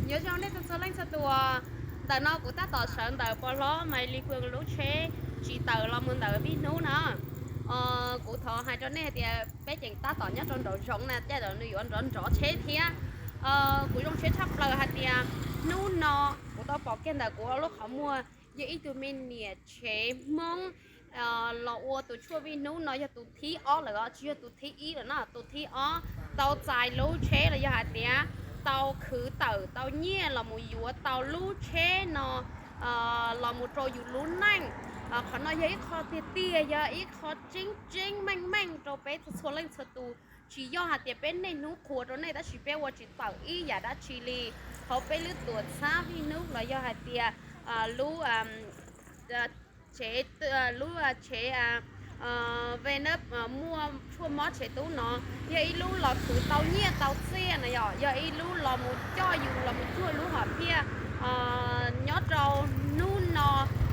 Nyob zoo nej txhua txhua leej txhua tus. Ntawm no kuv tab tom sawv ntawm pog hlob Maiv Lis Phoos lub tsheb tsis tawm los mus ntawm Vij Hnub no. Kuv thov hais rau nej hais tias peb tseem tab tom nyob rau nraum zoov na, caij ntawm nws yuav nrov nrov tsheb thiab. Kuv zoo siab tshaj plaws hais tias hnub no kuv tau pom kiag ntawm kuv lub qhov muag yog ib tug me niam tsev Hmoob los ua tus tshuaj Vij Hnub no yog tus thib ob lawm os, tsis yog tus thib ib lawm na, tus thib ob tau txais lub tsheb los yog hais tias tau khwv tawm tau nyiaj los mus yuav tau lub tsheb no los mus rau yus lub neej. Qhov no yog ib qho tiag tiag, yog ib qho tseeb tseeb meej meej rau peb txhua leej txhua tus. Tsis yog hais tias peb niaj hnub qhuas rau nej tab sis peb ua tsis tawm ib yam dab tsi li. Hauv peb lub tuam txhab Vij Hnub los yog hais tias lub tsev, lub tsev ve nab muaj tshuaj mob tsev tub no yog ib lub los khwv tau nyiaj tau txiaj na yom, yog ib lub los mus coj yus los mus cuag lub hom phiaj nyob rau hnub no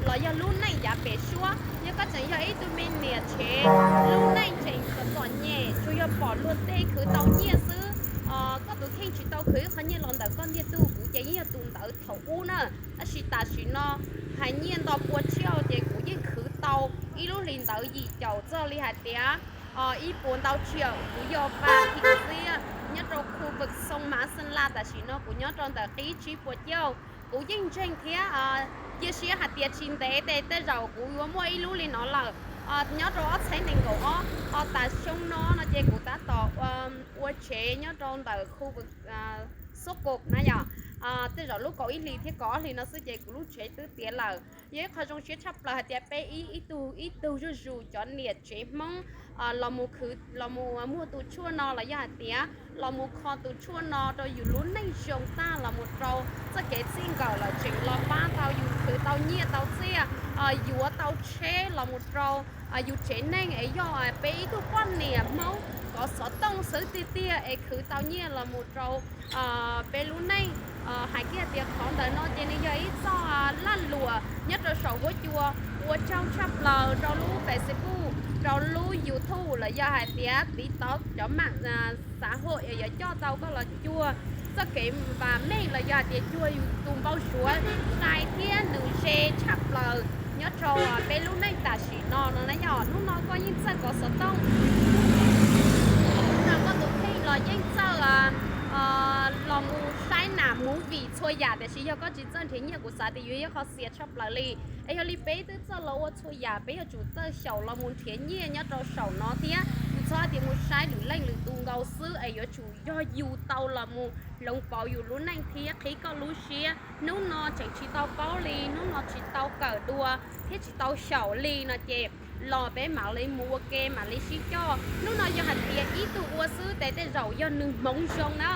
los yog lub neej yav pem suab. Yog koj tseem yog ib tug me niam tsev, lub neej tseem txom nyem, tsuas yog pom luag tej khwv tau nyiaj xwb, koj tus kheej tsis tau khwv ib qho nyiaj los ntawm koj ntiag tug. Kuv ces yeej yog tus ntawd thaum ub na, tab sis tam sim no hais nyiaj nto pua tshiab ces kuv yeej khwv tau ib lub hlis ntawd yim caum txog li hais tias ib puas ntau tsiaum. Kuv yog Vam Thim Xiab nyob rau khu vực Sông Mã Sơn La, tam sim no kuv nyob rau ntawm qib tsib puas caug. Kuv yeej ntseeg thiab cia siab hais tias tsis ntev ces tej zaum kuv yuav muaj ib lub li no lawm. Nyob rau ob txhiab nees nkaum ob, tas xyoo no no ces kuv tab tom ua tsev nyob rau ntawm khu vực Sốc Cộp na yom. Tej zaum lub kaum ib hlis thiab kaum ob hlis no xwb ces kuv lub tsev twb tiav lawm. Yog ib qho zoo siab tshaj plaws hais tias peb ib, ib tug ib tug zuj zus cov niam tsev Hmoob los mus khwv, los mus muag tus tshuaj no los yog hais tias los mus kho tus tshuaj no rau yus lub neej zoo tag los mus rau txoj kev txij nkawm lawm tseem los pab tau yus khwv tau nyiaj tau txiaj, yuav tau tsheb los mus rau yus tsev neeg es yog peb ib tug poj niam Hmoob kov xov tooj xwb tiag tiag es khwv tau nyiaj los mus rau peb lub neej. Hais kiag tias qhov ntawm no ces nws yog ib txoj laj luam nyob rau saum huab cua ua tsaug tshaj plaws rau lub Facebook, rau lub YouTube los yog hais tias TikTok, cov mạng xã hội yuav coj tau koj los cuag txoj kev vam meej los yog hais tias cuag yus tus npau suav sai thiab nws ze tshaj plaws nyob rau peb lub neej tam sim no no na yom. Hnub no koj yeej txawj kov xov tooj, hnub no koj tus kheej los yeej txawj los mus saib nam movie txhua yam, tiam sis yog koj tsis txawj nrhiav nyiaj kuv xav tias yuav yog qhov xiam tshaj plaws li. Es yog li peb twb txawj los ua txhua yam, peb yuav tsum txawj xyaum los mus nrhiav nyiaj nyob rau saum no thiab. Yus txhob tias mus saib lwm leej lwm tus nkaus xwb es yuav tsum yog yus tau los mus hloov pauv yus lub neej thiab qhib koj lub siab. Hnub no tseem tsis tau paub li, hnub no tsis tau kawm dua thiab tsis tau xyaum li no ces los peb mam li mus ua ke mam li sib coj. Hnub no yog hais tias ib tug ua xwb ces tej zaum yog nws hmoov zoo na,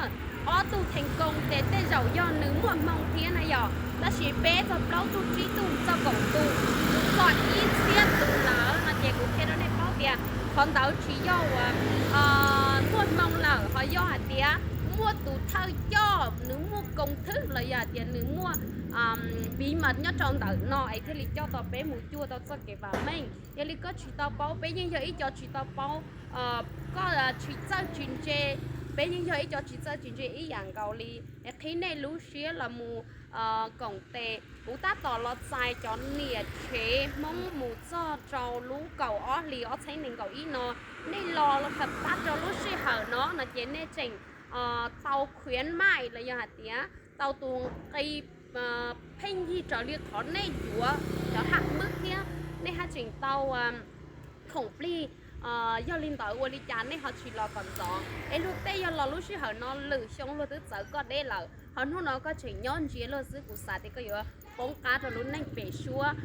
ob tug theej koos ces tej zaum yog nws muaj hmoo thiab na yom. Tab sis peb txog plaub tug tsib tug txog kaum tus, txog ib txhiab tus lawm no ces kuv qhia rau nej paub tias qhov ntawd tsis yog uas muaj hmoo lawm, ho yog hais tias muaj tus thawj coj nws muaj koom thwb los yog hais tias nws muaj bí mật nyob rau ntawm no es thiaj li coj tau peb mus cuag tau txoj kev vam meej. Yog li koj tsis tau paub, peb yeej yog ib co tsis tau paub, koj tsis txawj tsis ntse, peb yeej yog ib co tsis txawj tsis ntse ib yam nkaus li. Qhib nej lub siab los mus koom tes, kuv tab tom los txais cov niam tsev Hmoob mus txog rau lub kaum ob hlis ob txhiab nees nkaum ib no. Nej los los pab rau lub sij hawm no no ces nej tseem tau khuyến mại los yog hais tias tau tus nqi pheej yig raws li qhov nej yuav cov haj mwb thiab nej haj tseem tau khoom plig. Yog li ntawd ua li cas nej ho tsis los kom ntxov? Es luag tej yog los lub sij hawm no lwm xyoo luag twb txawv koj deb lawm, ho hnub no koj tseem nyob ntsia luag xwb, kuv xav tias koj yuav poob qab rau lub neej pem suab.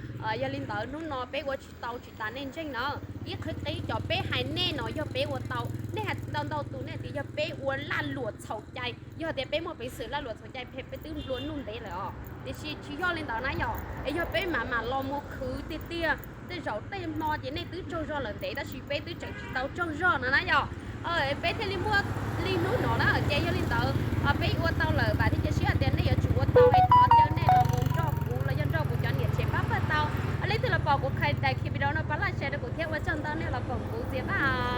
Yog li ntawd hnub no peb ua tsis tau tsis tas nej ntseeg na. Ib qhib qhib cov peb hais nej no yog peb ua tau, nej hais ntau ntau tus nej tias yog peb ua laj luam txhaum cai, yog tias peb muaj peev xwm laj luam txhaum cai peb twb nplua nuj ntev lawm os. Tiam sis tsis yog li ntawd na yom, es yog peb mam mam los mus khwv tiag tiag, tej zaum tej hmo ces nej twb tsaug zog lawm ntev tab sis peb twb tseem tsis tau tsaug zog no na yom. Peb thiaj li muaj li hnub no na, ces yog li ntawd peb ua tau lawm vam thiab cia siab hais tias nej yuav tsum ua tau es thov caw nej los mus nrog kuv los yog nrog kuv cov niam tsev pab pawg tau. Leej twg los pom kuv qhia daim video no pab like share rau kuv thiab ua tsaug ntau nej los koom kuv txiv pab.